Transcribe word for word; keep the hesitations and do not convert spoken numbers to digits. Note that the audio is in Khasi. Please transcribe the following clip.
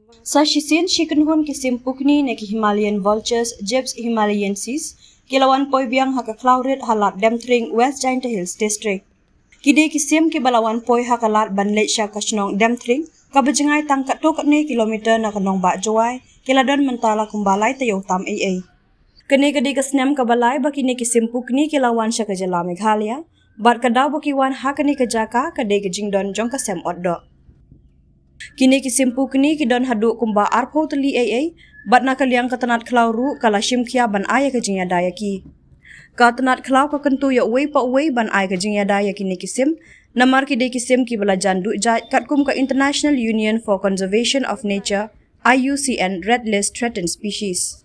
Sa shisien shi kynhun ki sim pukni ne ki Himalayan vultures, Gibbo's himalayensis, ki la wan poi biang ha ka khlaw rit ha Lad Demthring, West Jaintia Hills District. Ki dei ki sim kiba la wan poi ha ka lad ban leit sha ka shnong Demthring, kaba jngai tang katto katne kilometer na ka nongbah Jowai, ki la don mynta la kumba lai taïew tam eiei. Kane ka dei ka snem kaba lai ba kine ki sim pukni ki la wan sha ka jylla Meghalaya, bad ka daw ba ki wan ha kane ka jaka ka dei ka jingdon jong ka sem otdoh. Kine ki sim pukni ki don haduh kumba arphew tylli eiei, bad na ka liang ka tnat khlaw ruh ka la shim khia ban ai ka jingïada ïa ki. Ka tnat khlaw ka kyntu ïa uwei pa uwei ban ai ka jingïada ïa kine ki sim, namar ki dei ki sim kiba la jan duh jait katkum ka International Union for Conservation of Nature, I U C N, Red List Threatened Species.